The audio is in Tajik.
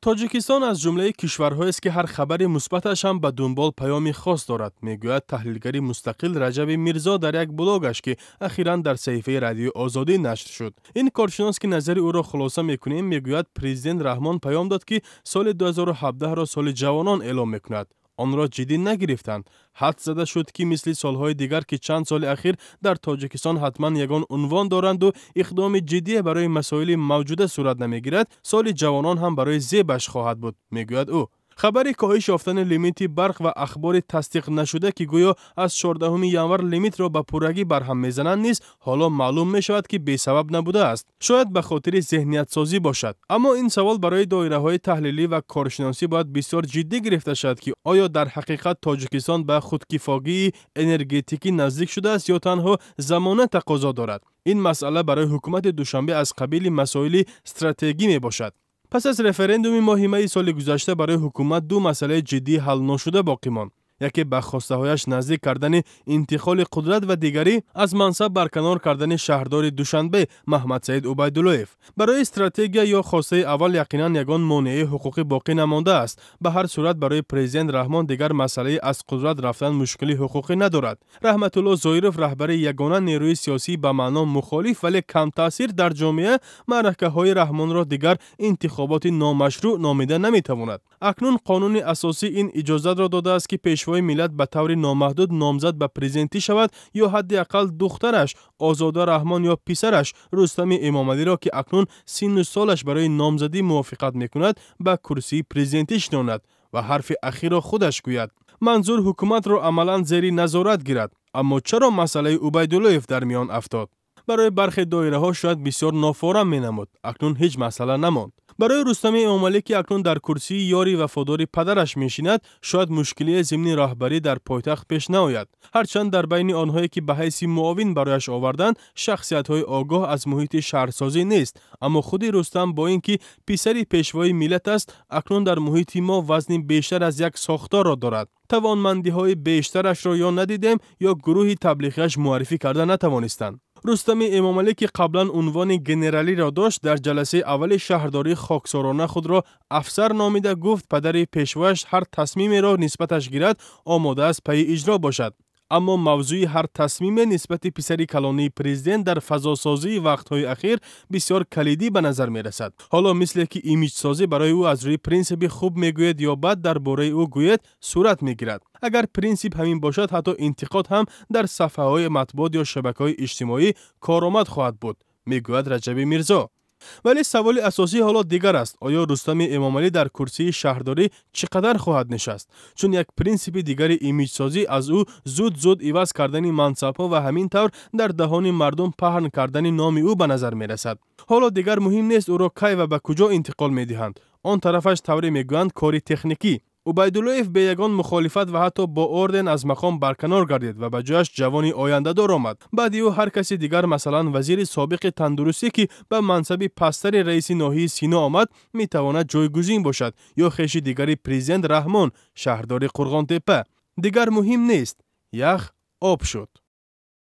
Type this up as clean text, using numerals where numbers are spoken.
Тоҷикистон аз ҷумлаи кишварҳоест, ки ҳар хабари мусбаташ ҳам ба дунбол паёми хос дорад, мегӯяд таҳлилгари мустақил Раҷаби Мирзо дар як блогаш, ки ахиран дар саҳифаи Радиои Озодӣ нашр шуд. Ин коршинос, ки назари ӯро хулоса мекунем, мегӯяд, президент Раҳмон паём дод, ки соли 2017-ро соли ҷавонон эълом мекунад. Онро ҷиддӣ нагирифтанд. Ҳадс зада шуд, ки мисли солҳои дигар, ки чанд соли ахир дар Тоҷикистон ҳатман ягон унвон доранду иқдоми ҷиддие барои масоили мавҷуда сурат намегирад, соли ҷавонон ҳам барои зебаш хоҳад буд, мегӯяд ӯ. Хабари коҳиш ёфтани лимити барқ ва ахбори тасдиқнашуда, ки гӯё аз 14 январ лимитро ба пуррагӣ барҳам мезананд, низ ҳоло маълум мешавад, ки бесабаб набудааст. Шояд ба хотири зеҳниятсозӣ бошад. Аммо ин савол барои доираҳои таҳлилӣ ва коршиносӣ бояд бисёр ҷиддӣ гирифта шавад, ки оё дар ҳақиқат Тоҷикистон ба худкифогии энергетикӣ наздик шудааст ё танҳо замона тақозо дорад. Ин масъала барои ҳукумати Душанбе аз қабили масоили стратегӣ мебошад. Пас аз референдуми моҳи майи соли гузашта барои ҳукумат ду масъалаи ҷиддии ҳалношуда боқӣ монд: яке ба хостаҳояш наздик кардани интиқоли қудрат ва дигарӣ аз мансаб барканор кардани шаҳрдори Душанбе Маҳмадсаид Убайдуллоев. Барои стратегия ё хостаи аввал яқинан ягон монеаи ҳуқуқӣ боқӣ намондааст. Ба ҳар сурат, барои президент Раҳмон дигар масъалаи аз қудрат рафтан мушкили ҳуқуқӣ надорад. Раҳматулло Зоиров, раҳбари ягона нерӯи сиёсӣ ба маъно мухолиф, вале камтаъсир дар ҷомеа, маъракаҳои Раҳмонро дигар интихоботи номашрӯъ номида наметавонад. Акнун қонуни асосӣ ин иҷозатро додааст, ки пешвои миллат ба таври номаҳдуд номзад ба президентӣ шавад ё ҳадди ақал духтараш Озода Раҳмон ё писараш Рустами Эмомалиро, ки акнун синну солаш барои номзадӣ мувофиқат мекунад, ба курсии президентӣ шинонад ва ҳарфи ахирро худаш гӯяд. Манзур ҳукуматро амалан зери назорат гирад. Аммо чаро масъалаи Убайдуллоев дар миён афтод? Барои бархе доираҳо шояд бисёр нофорам менамуд. Акнун ҳеҷ масъала намонд. Барои Рустами Эмомалӣ, ки акнун дар курсии ёри вафодори падараш мешинад, шояд мушкилие зимни роҳбарӣ дар пойтахт пеш наояд. Ҳарчанд дар байни онҳое, ки ба ҳайси муовин барояш оварданд, шахсиятҳои огоҳ аз муҳити шаҳрсозӣ нест, аммо худи Рустам, бо ин ки писари пешвои миллат аст, акнун дар муҳити мо вазни бештар аз як сохторро дорад. Тавонмандиҳои бештарашро ё надидем, ё гурӯҳи таблиғиаш муаррифӣ карда натавонистанд. Рустами Эмомалӣ, ки қаблан унвони генералиро дошт, дар ҷаласаи аввали шаҳрдорӣ хоксорона худро афсар номида гуфт, падари пешвояш ҳар тасмимеро нисбаташ гирад, омода аст пайи иҷро бошад. Аммо мавзӯи ҳар тасмиме нисбати писари калонии президент дар фазосозии вақтҳои ахир бисёр калидӣ ба назар мерасад. Ҳоло мисле ки имиҷсозӣ барои ӯ аз рӯи принсипи хуб мегӯед ё бад дар бораи ӯ гӯед сурат мегирад. Агар принсип ҳамин бошад, ҳатто интиқод ҳам дар сафҳаҳои матбуот ё шабакаҳои иҷтимоӣ коромад хоҳад буд, мегӯяд Раҷаби Мирзо. Вале саволи асосӣ ҳоло дигар аст: оё Рустами Эмомалӣ дар курсии шаҳрдорӣ чӣ қадар хоҳад нишаст? Чун як принсипи дигари имиҷсозӣ аз ӯ зуд-зуд иваз кардани мансабҳо ва ҳамин тавр дар даҳони мардум паҳн кардани номи ӯ ба назар мерасад. Ҳоло дигар муҳим нест, ӯро кай ва ба куҷо интиқол медиҳанд. Он тарафаш, тавре мегӯянд, кори техникӣ. Убайдуллоев бе ягон мухолифат ва ҳатто бо орден аз мақом барканор гардид ва ба ҷояш ҷавони ояндадор омад. Баъди ӯ ҳар каси дигар, масалан вазири собиқи тандурустӣ, ки ба мансаби пасттари раиси ноҳияи Сино омад, метавонад ҷойгузин бошад ё хеши дигари президент Раҳмон, шаҳрдори Қурғонтеппа. Дигар муҳим нест. Ях об шуд.